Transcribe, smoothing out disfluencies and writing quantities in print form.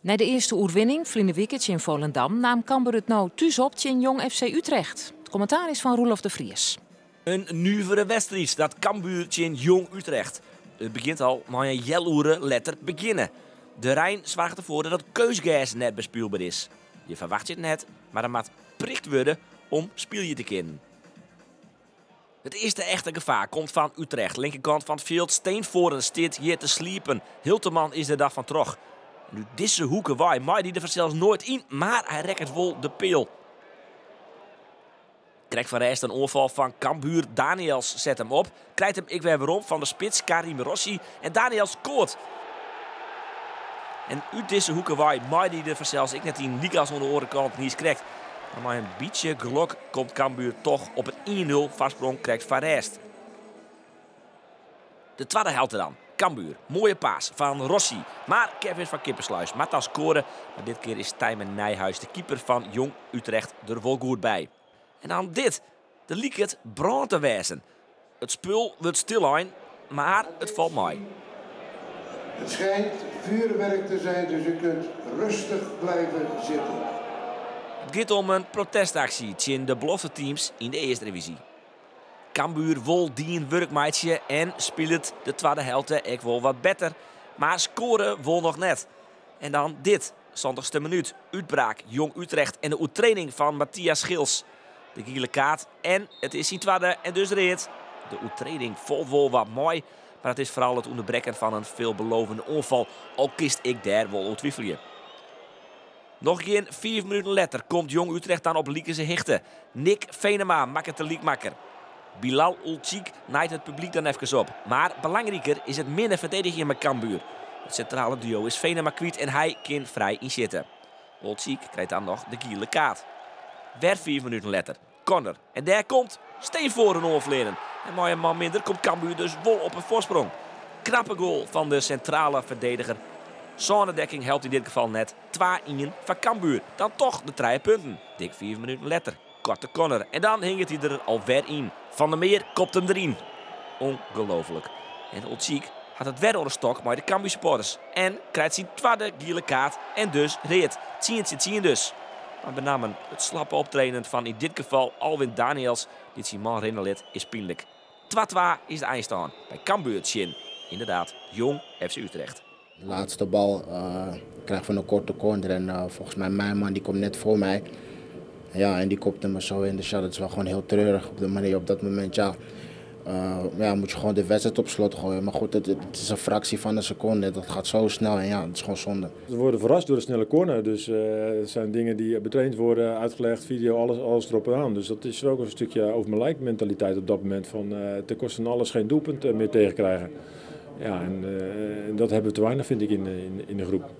Nei de earste oerwinning, ferline wike tsjin Volendam, naam Cambuur it no thús op tsjin Jong FC Utrecht. It kommentaar is fan Roelof de Vries. In nuvere wedstriid, dat Cambuur tsjin Jong Utrecht. It begjint al mei in healoere letter begjinne. De rein soarget derfoar dat it keunstgers net bespylber is. Je ferwachtsje it net, mar der moat prikt wurde om spylje te kinnen. It earste echte gefaar komt fan Utrecht. Linkerkant fan it fjild, Steenvoorden stiet hjir te sliepen. Hilterman is der dan fan troch. En út dizze hoeke wei mei dy der fansels noait yn, mar hy rekket wol de peal. Krekt foar rêst in oanfal fan Cambuur. Daniels set him op, krijt him ek wer werom fan de spits Karim Rossi en Daniels skoart. En út dizze hoeke wei mei dy der fansels ek net yn, lykas oan de oare kant niiskrekt. Mar mei in bytsje gelok komt Cambuur toch op it 1-0 foarsprong krekt foar rêst. De twadde helte dan. Cambuur, moaie pass fan Rossi. Mar Kevin van Kippersluis moat dan skoare. Mar dit kear is Tijmen Nijhuis, de keeper fan Jong Utrecht, der wol goed by. En dan dit. Der liket brân te wêzen. It spul wurdt stillein, mar it falt mei. Het schijnt vuurwerk te zijn, dus u kunt rustig blijven zitten. It giet om in protestaksje tsjin de belofteteams yn de earste divyzje. Cambuur wol dien wurk meitsje en spilet de twadde helte ek wol wat better, mar skoare wol noch net. En dan dit, 70ste minút, útbraak Jong Utrecht en de oertrêding fan Matthias Schils. De giele kaart en it is syn twadde en dus read. De oertrêding falt wol wat mei, mar it is foaral it ûnderbrekken fan in veelbelovende oanfal, al kinst ek dêr wol oer twivelje. Noch gjin 5 minuten letter komt Jong Utrecht dan op likense hichte. Nick Venema makket de lykmakker. Bilal Ould-Chikh naait it publyk dan efkes op. Mar belangriker is it minne ferdedigjen mei Cambuur. It sintrale duo is Venema kwyt en hy kin frij ynsitte. Ould-Chikh krijt dan noch de giele kaart. Wer 5 minuten letter. Corner. En dêr komt Steenvoorden oanfleanen. En mei in man minder komt Cambuur dus wol op in foarsprong. Knappe goal fan de sintrale ferdediger. Sânedekking helpt yn dit gefal net. 2-1 foar Cambuur. Dan toch de trije punten. Dik 5 minuten letter. Koarte corner. En dan hinget hy der alwer yn. Van der Meer kopt him deryn. Ongelooflik. En Ould-Chikh hat it wer oan de stok mei de Cambuur supporters. En krijt syn twadde giele kaart en dus read. 10-10 dus. Mar benammen it slappe optreden fan yn dit gefal Alwin Daniels, dy't syn man rinne lit, is pynlik. 2-2 is de einstân by Cambuur tsjin, ynderdaad, Jong FC Utrecht. De laatste bal krijg van een korte corner en volgens mij mijn man die komt net voor mij. Ja, en die kopte me zo in. Dus ja, dat is wel gewoon heel treurig op de manier op dat moment. Ja, ja, moet je gewoon de wedstrijd op slot gooien. Maar goed, het is een fractie van een seconde. Dat gaat zo snel en ja, het is gewoon zonde. We worden verrast door de snelle corner. Dus het zijn dingen die betraind worden, uitgelegd, video, alles erop en aan. Dus dat is ook een stukje over mijn lijk mentaliteit op dat moment. Van ten koste van alles geen doelpunt meer tegenkrijgen. Ja, en dat hebben we te weinig, vind ik, in de groep.